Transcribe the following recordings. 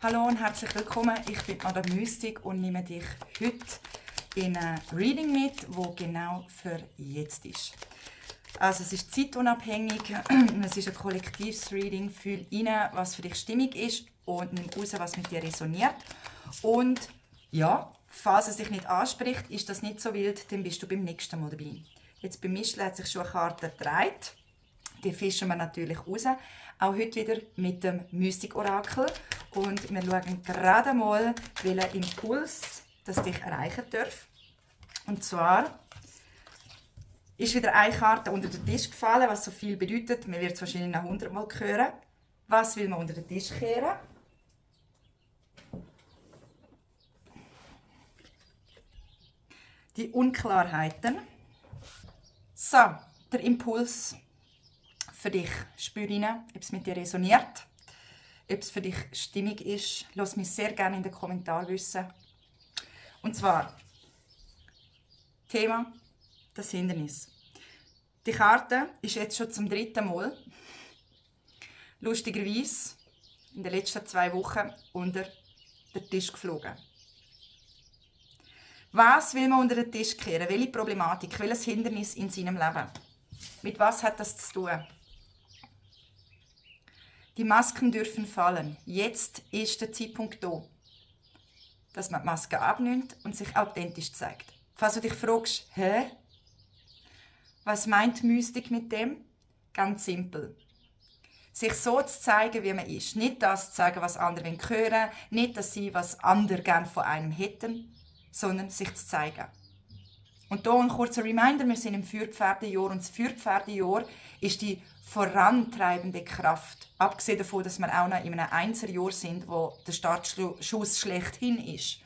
Hallo und herzlich willkommen, ich bin Madame Mystik und nehme dich heute in ein Reading mit, das genau für jetzt ist. Also es ist zeitunabhängig, es ist ein kollektives Reading, fühl rein, was für dich stimmig ist und nimm raus, was mit dir resoniert. Und ja, falls es dich nicht anspricht, ist das nicht so wild, dann bist du beim nächsten Mal dabei. Jetzt beim Mischen hat sich schon eine Karte gedreht. Die fischen wir natürlich raus. Auch heute wieder mit dem Mystik-Orakel. Und wir schauen gerade mal, welchen Impuls das dich erreichen darf. Und zwar ist wieder eine Karte unter den Tisch gefallen, was so viel bedeutet. Man wird es wahrscheinlich noch 100 Mal hören. Was will man unter den Tisch kehren? Die Unklarheiten. So, der Impuls für dich. Spür rein, ob es mit dir resoniert, ob es für dich stimmig ist. Lass mich sehr gerne in den Kommentaren wissen. Und zwar, Thema, das Hindernis. Die Karte ist jetzt schon zum 3. Mal, lustigerweise, in den letzten 2 Wochen unter den Tisch geflogen. Was will man unter den Tisch kehren? Welche Problematik, welches Hindernis in seinem Leben? Mit was hat das zu tun? Die Masken dürfen fallen. Jetzt ist der Zeitpunkt da, dass man die Maske abnimmt und sich authentisch zeigt. Falls du dich fragst, was meint Mystik mit dem? Ganz simpel. Sich so zu zeigen, wie man ist. Nicht das zu sagen, was andere hören wollen, nicht das sein, was andere gerne von einem hätten, sondern sich zu zeigen. Und hier ein kurzer Reminder, wir sind im Feuerpferdejahr und das Feuerpferdejahr ist die vorantreibende Kraft. Abgesehen davon, dass wir auch noch in einem Einserjahr sind, wo der Startschuss schlechthin ist.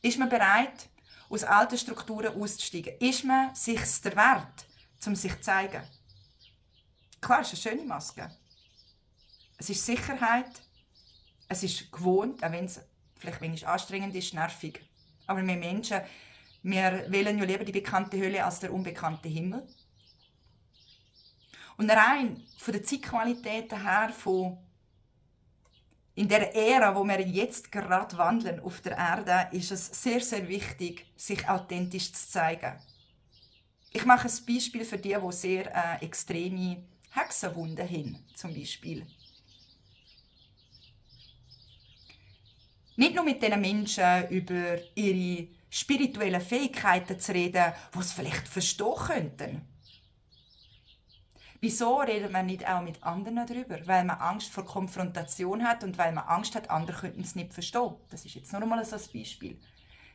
Ist man bereit, aus alten Strukturen auszusteigen? Ist man sich der Wert, um sich zu zeigen? Klar, es ist eine schöne Maske. Es ist Sicherheit, es ist gewohnt, auch wenn es vielleicht wenig anstrengend ist, nervig. Aber wir Menschen, wir wählen ja lieber die bekannte Hölle als der unbekannte Himmel. Und rein von der Zeitqualität her, in der Ära, wo wir jetzt gerade wandeln auf der Erde, ist es sehr, sehr wichtig, sich authentisch zu zeigen. Ich mache ein Beispiel für die sehr extreme Hexenwunden haben, zum Beispiel. Nicht nur mit diesen Menschen über ihre spirituellen Fähigkeiten zu reden, die sie vielleicht verstehen könnten. Wieso redet man nicht auch mit anderen darüber? Weil man Angst vor Konfrontation hat und weil man Angst hat, andere könnten es nicht verstehen. Das ist jetzt nur mal so ein Beispiel.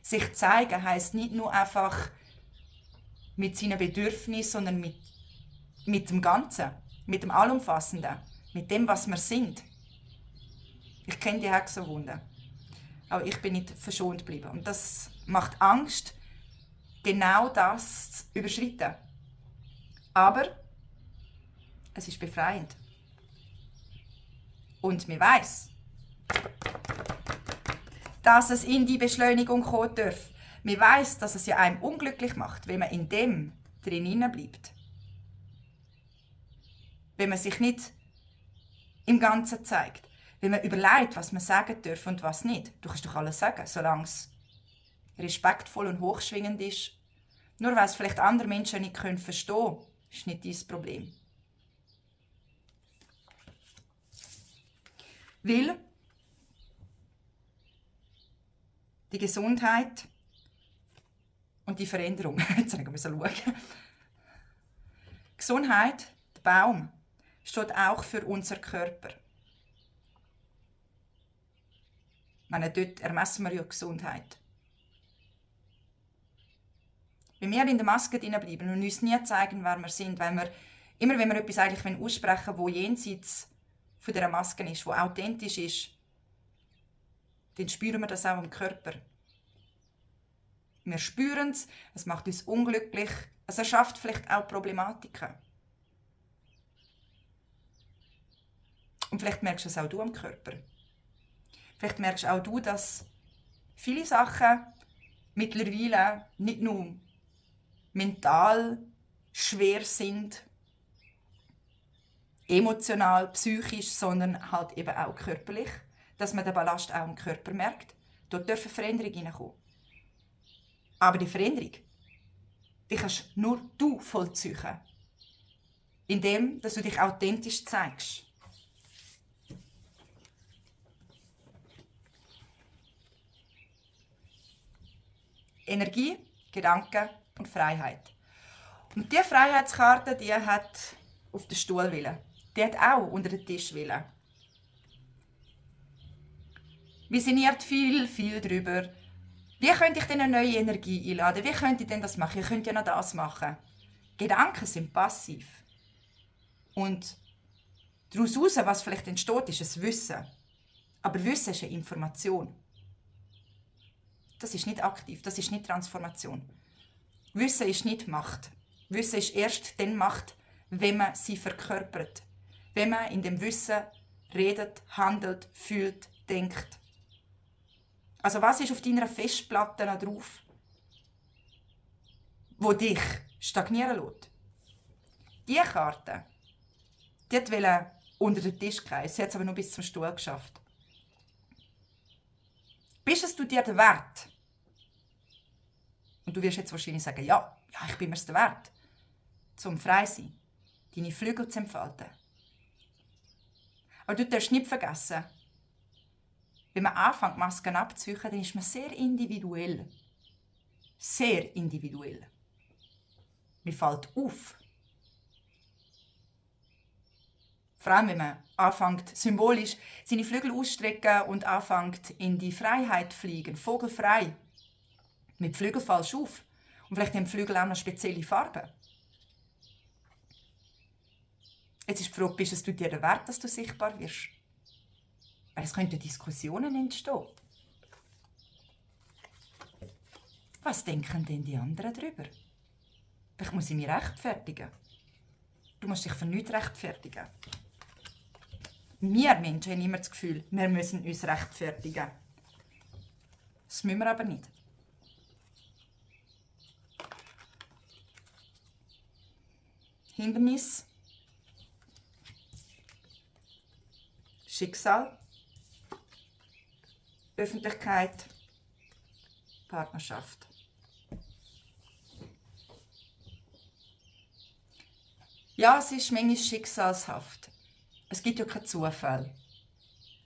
Sich zeigen heisst nicht nur einfach mit seinen Bedürfnissen, sondern mit dem Ganzen, mit dem Allumfassenden, mit dem, was wir sind. Ich kenne die Hexenwunden. Aber ich bin nicht verschont geblieben. Und das macht Angst, genau das zu überschreiten. Aber es ist befreiend. Und man weiss, dass es in die Beschleunigung kommen darf. Man weiss, dass es ja einem unglücklich macht, wenn man in dem drin bleibt. Wenn man sich nicht im Ganzen zeigt. Wenn man überlegt, was man sagen darf und was nicht. Du kannst doch alles sagen, solange es respektvoll und hochschwingend ist. Nur weil es vielleicht andere Menschen nicht verstehen können, ist nicht dein Problem. Weil die Gesundheit und die Veränderung, jetzt müssen wir schauen. Gesundheit, der Baum, steht auch für unseren Körper. Dort ermessen wir ja Gesundheit. Wenn wir in der Maske bleiben und uns nie zeigen, wer wir sind, weil wir immer, wenn wir etwas eigentlich aussprechen wollen, das jenseits von dieser Maske ist, das authentisch ist, dann spüren wir das auch im Körper. Wir spüren es, es macht uns unglücklich, es erschafft vielleicht auch Problematiken. Und vielleicht merkst du es auch du am Körper. Vielleicht merkst auch du, dass viele Sachen mittlerweile nicht nur mental schwer sind, emotional, psychisch, sondern halt eben auch körperlich, dass man den Ballast auch im Körper merkt. Dort dürfen Veränderungen hineinkommen. Aber die Veränderung, die kannst nur du vollziehen, indem dass du dich authentisch zeigst. Energie, Gedanken und Freiheit. Und diese Freiheitskarte, die hat auf den Stuhl willen. Die hat auch unter den Tisch willen. Wir sinniert viel darüber. Wie könnte ich denn eine neue Energie einladen? Wie könnte ich denn das machen? Ich könnte ja noch das machen. Gedanken sind passiv. Und daraus, was vielleicht entsteht, ist ein Wissen. Aber Wissen ist eine Information. Das ist nicht aktiv, das ist nicht Transformation. Wissen ist nicht Macht. Wissen ist erst dann Macht, wenn man sie verkörpert. Wenn man in dem Wissen redet, handelt, fühlt, denkt. Also was ist auf deiner Festplatte noch drauf, wo dich stagnieren lässt? Diese Karte, die wollte unter den Tisch gehen. Sie hat es aber nur bis zum Stuhl geschafft. Bist es du dir der Wert? Und du wirst jetzt wahrscheinlich sagen, ja, ich bin mir's der Wert, zum frei sein, deine Flügel zu entfalten. Aber du darfst nicht vergessen, wenn man anfängt, Masken abzuziehen, dann ist man sehr individuell. Sehr individuell. Mir fällt auf. Vor allem, wenn man anfängt, symbolisch seine Flügel ausstrecken und anfängt, in die Freiheit zu fliegen, vogelfrei. Mit Flügel fallst du auf. Und vielleicht haben die Flügel auch noch spezielle Farben. Jetzt ist die Frage, bist du dir der Wert, dass du sichtbar wirst? Weil es könnten Diskussionen entstehen. Was denken denn die anderen darüber? Vielleicht muss ich mich rechtfertigen. Du musst dich für nichts rechtfertigen. Wir Menschen haben immer das Gefühl, wir müssen uns rechtfertigen. Das müssen wir aber nicht. Hindernis, Schicksal, Öffentlichkeit, Partnerschaft. Ja, es ist manchmal schicksalshaft. Es gibt ja keinen Zufall.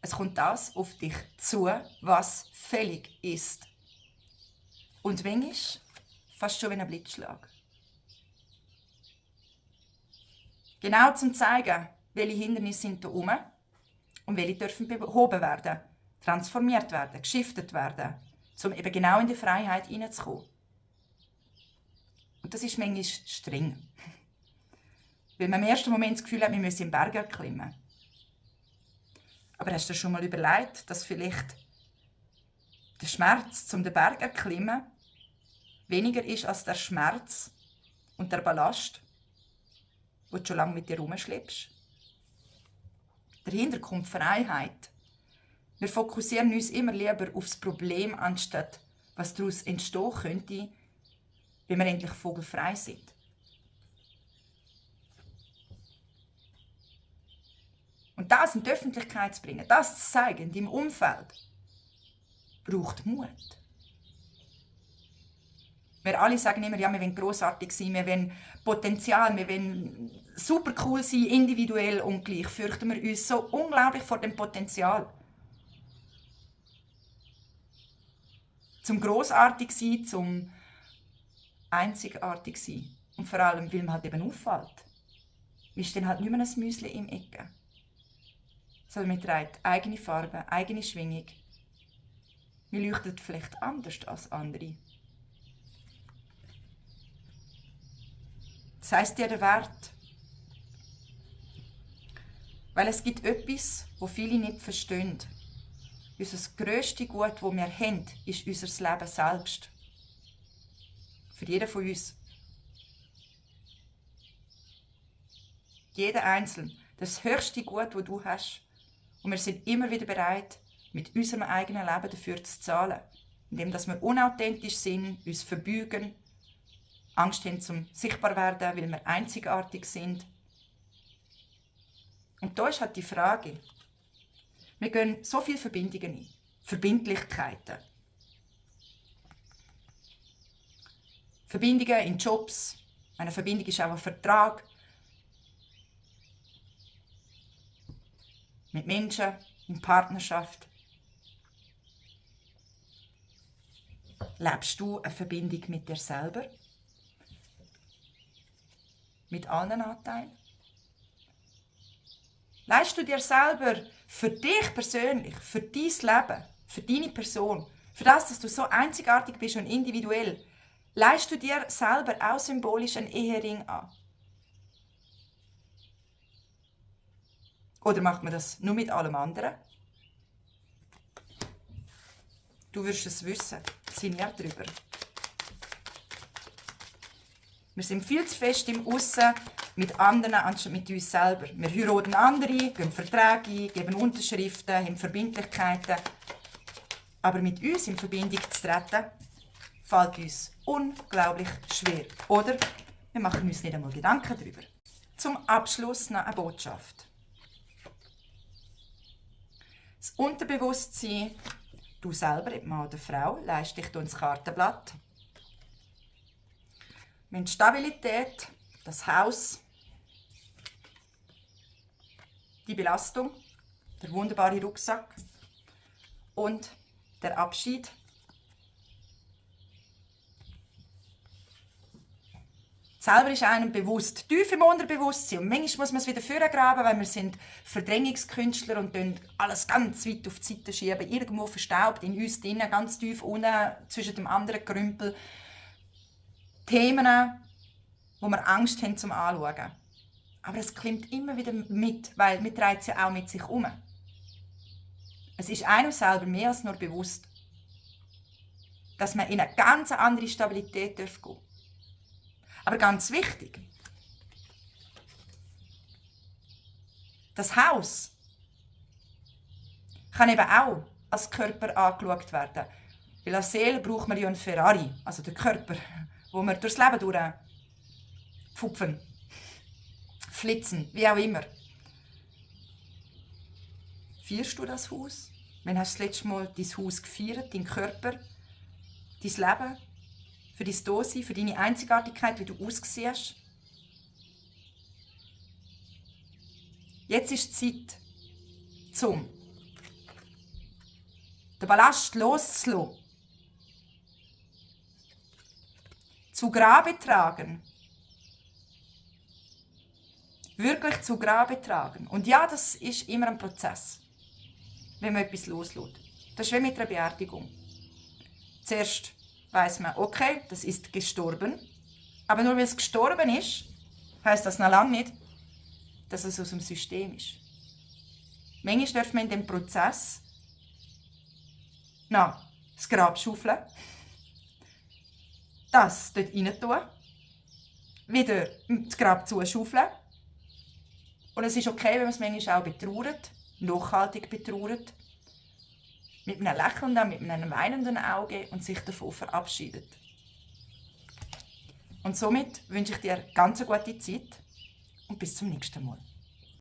Es kommt das auf dich zu, was fällig ist. Und manchmal fast schon wie ein Blitzschlag. Genau zum zeigen, welche Hindernisse sind da oben und welche dürfen behoben werden, transformiert werden, geschiftet werden, um eben genau in die Freiheit hineinzukommen. Und das ist manchmal streng. Weil man im ersten Moment das Gefühl hat, wir müssen den Berg erklimmen. Aber hast du dir schon mal überlegt, dass vielleicht der Schmerz, um den Berg zu erklimmen, weniger ist als der Schmerz und der Ballast, den du schon lange mit dir herumschleppst? Dahinter kommt Freiheit. Wir fokussieren uns immer lieber auf das Problem, anstatt was daraus entstehen könnte, wenn wir endlich vogelfrei sind. Und das in die Öffentlichkeit zu bringen, das zu zeigen in deinem Umfeld, braucht Mut. Wir alle sagen immer, ja, wir wollen grossartig sein, wir wollen Potenzial, wir wollen super cool sein, individuell und gleich fürchten wir uns so unglaublich vor dem Potenzial. Zum grossartig sein, zum einzigartig sein. Und vor allem, weil man halt eben auffällt. Wir stehen halt nicht mehr ein Müsli im Ecke. Sondern wir tragen eigene Farbe, eigene Schwingung. Wir leuchten vielleicht anders als andere. Das heisst dir der Wert. Weil es gibt etwas, das viele nicht verstehen. Unser grösstes Gut, das wir haben, ist unser Leben selbst. Für jeden von uns. Jeder Einzelne. Das höchste Gut, das du hast. Und wir sind immer wieder bereit, mit unserem eigenen Leben dafür zu zahlen. Indem wir unauthentisch sind, uns verbeugen, Angst haben zum sichtbar werden, weil wir einzigartig sind. Und da ist halt die Frage, wir gehen so viele Verbindungen ein, Verbindlichkeiten. Verbindungen in Jobs, eine Verbindung ist auch ein Vertrag mit Menschen, in Partnerschaft. Lebst du eine Verbindung mit dir selber? Mit allen Anteilen? Leistest du dir selber für dich persönlich, für dein Leben, für deine Person, für das, dass du so einzigartig bist und individuell, leistest du dir selber auch symbolisch einen Ehering an? Oder macht man das nur mit allem anderen? Du wirst es wissen, sind wir darüber. Wir sind viel zu fest im Aussen mit anderen, anstatt mit uns selber. Wir heiraten andere, gehen Verträge ein, geben Unterschriften, haben Verbindlichkeiten. Aber mit uns in Verbindung zu treten, fällt uns unglaublich schwer. Oder wir machen uns nicht einmal Gedanken darüber. Zum Abschluss noch eine Botschaft. Das Unterbewusstsein, du selber, ob Mann oder Frau, leistest dich ins Kartenblatt. Wir haben die Stabilität, das Haus, die Belastung, der wunderbare Rucksack und der Abschied. Selber ist einem bewusst, tief im Unterbewusstsein. Und manchmal muss man es wieder vorgraben, weil wir sind Verdrängungskünstler und alles ganz weit auf die Seite schieben, irgendwo verstaubt, in uns drinnen, ganz tief unten, zwischen dem anderen Krümpel. Themen, wo wir Angst haben zum Anschauen. Aber es klimmt immer wieder mit, weil man trägt es ja auch mit sich um. Es ist einem selber mehr als nur bewusst, dass man in eine ganz andere Stabilität gehen darf. Aber ganz wichtig, das Haus kann eben auch als Körper angeschaut werden. Weil als Seele braucht man ja einen Ferrari, also den Körper, wo wir durchs Leben durchpfupfen, flitzen, wie auch immer. Feierst du das Haus? Wann hast du das letzte Mal dein Haus gefeiert, deinen Körper, dein Leben, für dein Dasein, für deine Einzigartigkeit, wie du aussiehst? Jetzt ist die Zeit, den Ballast loszulassen. Zu Grabe tragen. Wirklich zu Grabe tragen. Und ja, das ist immer ein Prozess, wenn man etwas loslässt. Das ist wie mit einer Beerdigung. Zuerst weiss man, okay, das ist gestorben. Aber nur weil es gestorben ist, heisst das noch lange nicht, dass es aus dem System ist. Manchmal darf man in dem Prozess das Grab schaufeln, das dort rein tun, wieder das Grab zuschaufeln. Und es ist okay, wenn man es manchmal auch betrauert, nachhaltig betrauert, mit einem lächelnden, mit einem weinenden Auge und sich davon verabschiedet. Und somit wünsche ich dir ganz eine gute Zeit und bis zum nächsten Mal.